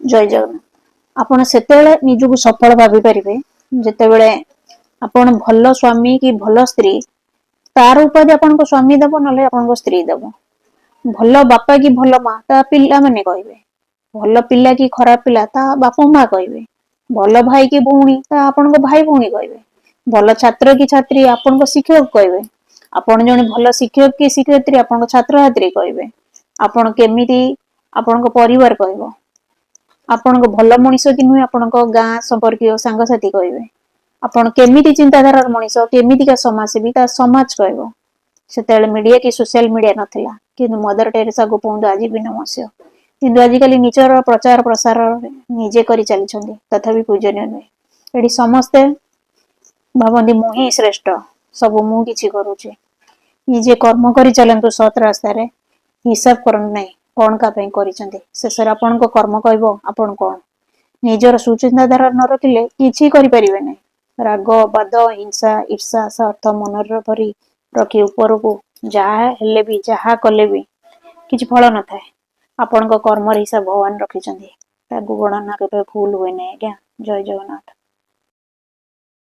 ଜୟ ଜଗନ୍ନାଥ। ଆପଣ ସେତେବେଳେ ନିଜକୁ ସଫଳ ଭାବିପାରିବେ, ଯେତେବେଳେ ଆପଣ ଭଲ ସ୍ୱାମୀ କି ଭଲ ସ୍ତ୍ରୀ, ତାର ଉପାଧି ଆପଣଙ୍କ ସ୍ୱାମୀ ଦବ, ନହେଲେ ଆପଣଙ୍କ ସ୍ତ୍ରୀ ଦବ। ଭଲ ବାପା କି ଭଲ ମା, ତା ପିଲାମାନେ କହିବେ। ଭଲ ପିଲା କି ଖରାପ ପିଲା, ତା ବାପା ମା କହିବେ। ଭଲ ଭାଇ କି ଭଉଣୀ, ତା ଆପଣଙ୍କ ଭାଇ ଭଉଣୀ କହିବେ। ଭଲ ଛାତ୍ର କି ଛାତ୍ରୀ, ଆପଣଙ୍କ ଶିକ୍ଷକ କହିବେ। ଆପଣ ଜଣେ ଭଲ ଶିକ୍ଷକ କି ଶିକ୍ଷୟିତ୍ରୀ, ଆପଣଙ୍କ ଛାତ୍ରଛାତ୍ରୀ କହିବେ। ଆପଣ କେମିତି, ଆପଣଙ୍କ ପରିବାର କହିବ। ଆପଣଙ୍କ ଭଲ ମଣିଷ କି ନୁହେଁ, ଆପଣଙ୍କ ଗାଁ, ସମ୍ପର୍କୀୟ, ସାଙ୍ଗସାଥି କହିବେ। ଆପଣ କେମିତି ଚିନ୍ତାଧାରାର ମଣିଷ, କେମିତିକା ସମାଜସେବୀ, ତା ସମାଜ କହିବ। ସେତେବେଳେ ମିଡିଆ କି ସୋସିଆଲ ମିଡିଆ ନଥିଲା, କିନ୍ତୁ ମଦର ଟେରେସା, ଗୋପବନ୍ଧୁ ଆଜି ବି ନମସ୍ୟ। କିନ୍ତୁ ଆଜିକାଲି ନିଜର ପ୍ରଚାର ପ୍ରସାର ନିଜେ କରି ଚାଲିଛନ୍ତି, ତଥାପି ପୂଜନୀୟ ନୁହେଁ। ଏଠି ସମସ୍ତେ ଭାବନ୍ତି, ମୁଁ ହିଁ ଶ୍ରେଷ୍ଠ, ସବୁ ମୁଁ କିଛି କରୁଛି। ନିଜେ କର୍ମ କରି ଚାଲନ୍ତୁ ସତ୍ ରାସ୍ତାରେ, ହିସାବ କରନ୍ତୁ ନାହିଁ କଣ କାହା ପାଇଁ କରିଛନ୍ତି। ଶେଷରେ ଆପଣଙ୍କ କର୍ମ କହିବ ଆପଣ କଣ। ନିଜର ସୁଚିନ୍ତାଧାରା ନ ରଖିଲେ କିଛି କରିପାରିବେ ନାହିଁ। ରାଗ, ବାଦ, ହିଂସା, ଈର୍ଷା, ସ୍ୱାର୍ଥ ମନରେ ଭରି ରଖି ଉପରକୁ ଯାହା ହେଲେ ବି, ଯାହା କଲେ ବି କିଛି ଫଳ ନଥାଏ। ଆପଣଙ୍କ କର୍ମର ହିସାବ ଭଗବାନ ରଖିଛନ୍ତି, ତାକୁ ଗଣନା କେବେ ଭୁଲ ହୁଏ ନାହିଁ ଆଜ୍ଞା। ଜୟ ଜଗନ୍ନାଥ।